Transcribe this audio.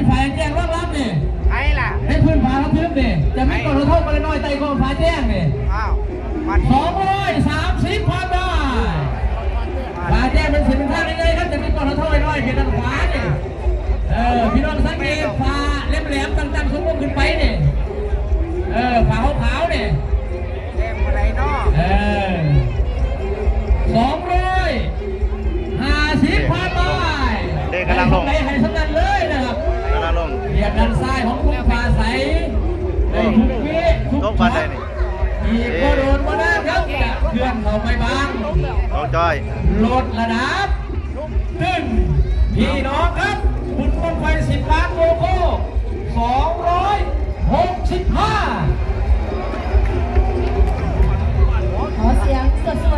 ຝາແຈ້ງລອງລຳນີ້ ໃຜລະ? ໃນພື້ນຜາລະທຶບນີ້ ຈະມີກ້ອງລະທົງໄມ້ນ້ອຍໄຕ່ກ້ອງຝາແຈ້ງນີ້ ອ້າວ ບັດ ສອງຮ້ອຍສາມສິບພັນບາດ. ຝາແຈ້ງເປັນເສັ້ນເປັນທາງໃຫຍ່ໆ ຄັນຈະມີກ້ອງລະທົງໄມ້ນ້ອຍເປັນທາງຂວານີ້. ເອີ ພີ່ນ້ອງສັງເກດຝາແຫຼມໆ ຕັ້ງໆ ສູງໆ ຂຶ້ນໄປນີ້ ເອີ ຝາຂາວໆ ນີ້ ແຈ້ງບໍ່ໄດ້ເນາະ ເອີ ສອງຮ້ອຍຫ້າສິບພັນບາດ. ເດ້ ກຳລັງລົງ ໃຜໃຫ້ສ່ຳນັ້ນເລີຍນະຄັບ ກຳລັງລົງ ວຽກດ້ານຊ້າຍຂອງຄຸນຟ້າໃສ ໃນທຸກເວ ທຸກ ຕົກບາດໃດນີ້ ອີກບໍ່ດົນບໍ່ນານຄັບ ຈະເຄື່ອນເຂົ້າໄປບາງ ເຂົ້າຈອຍ ລົດລະດັບ ຕຶ້ງ ພີ່ນ້ອງຄັບ ບຸນບັ້ງໄຟສິບລ້ານໂລໂກ້ ສອງຮ້ອຍຫົກສິບຫ້າ. ຂໍສຽງສວດໆ